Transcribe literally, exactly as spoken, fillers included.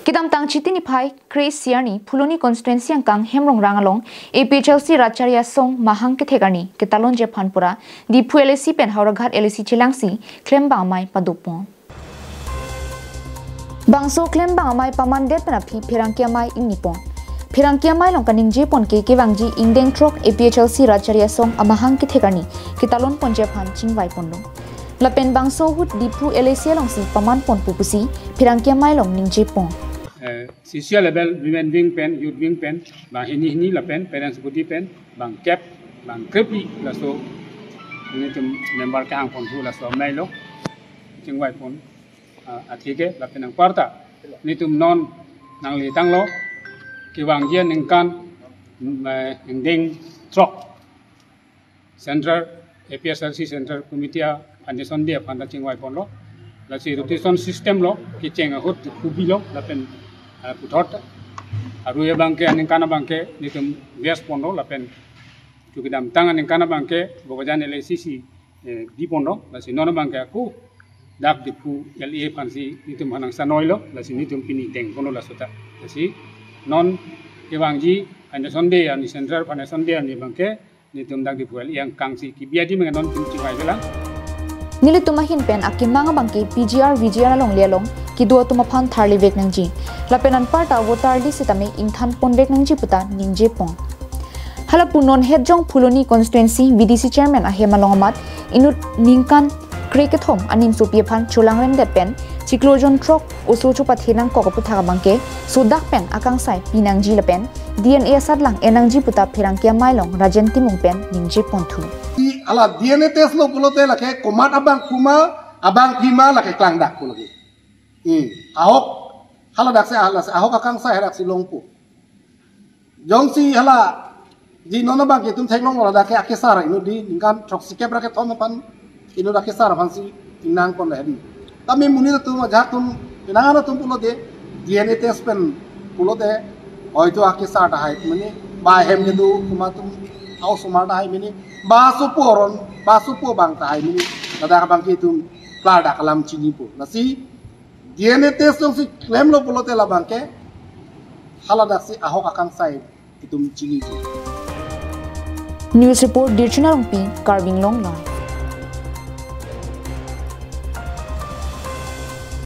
Kedamtang Chiti niphai kre-isi arni Phuloni constituency angkang Hemrongrang along A P H L C Rat Charya Song mahang kethek arni ketalonji aphan pura Diphu L A C pen Howraghat L A C chelangsi klembang amei padopon. Bangso klembang amei pamandet pen aphi pherangke amei ingnipon. Pherangke amei along kaningjepon ke kevangji ingdeng throk A P H L C Rat Charya Song amahang kethek arni ketalonponji aphan chingvaiponlo. Lapen bangso ahut Diphu L A C alongsi pamanponpo pusi pherangke amei along ningjepon. Eh, C C L level, women wing pen, youth wing pen, bang hini hini lapen parents body pen, bang kep, bang krepi laso, nelitum member kehangponpo laso ameilo, chingvaipon, ah, atheke lapen anparta nelitum non nanglitanglo, kevangji aningkan, mm, eh, ingdeng throk Central A P H L C Central Committee a foundation day aphan ta chingvaiponlo. Lasi rotation system lo, kecheng ahut kubilo lapen, ah, puthot. Arui abangke aningkan abangke nelitum waste ponlo lapen kedamtang aningkan abangke Bokajan L A C si, eh, biponlo. Lasi non abangke ako dak Diphu L A aphansi nelitum hanang sanoilo, lasi nelitum pini dengponlo laso ta. Lasi non kevangji foundation day arni, Central foundation day arni abangke nelitum dak Diphu L A angkangsi kebi adim nelitum chingvaivelang. Nelitum ahin pen akemang abangke P G R, V G R alongle along kedo atum aphan tharlivek nangji. Lapen anparta voter list sitame ingthanponvek nangji puta ningjepon. Hala pu non hetjong Phuloni constituency V D C chairman ahem along amat inut ningkan kre-kethom animsopi aphan cholangremdet pen chiklo jon throk oso chopathe nangkok aputhak abangke sodak pen akangsai pinangji lapen D N A asatlang ennangji puta pherangke amei along Rajen Timung pen ningjeponthu. Hala D N A test lo pulote lake komat abang kuma abang pima lake klangdakpo lake. Hmm. Ahok hala daksi, hala ahok akangsai hadaksi longpo. Jongsi hala di non abangke itum theklonglo, ladak ke akesar inut di ningkan throksikep ra kethom aphan inut akesar aphansi ingnangponlo hedi. Tame monit atum, ajahak atum, pinangan atum pulote D N A test pen pulote hoito akesar tahai mene, ba hem kedo kuma atum a-osomar tahai mene, ba sopo aron, ba sopo abang tahai mene, ladak abangke itum klardak alam chinipo. Lasi D N A test jongsi klemlo pulote labangke hala daksi ahok akangsai itum chini. News report, Dirchuna Rongpi, Karbi Anglong Live.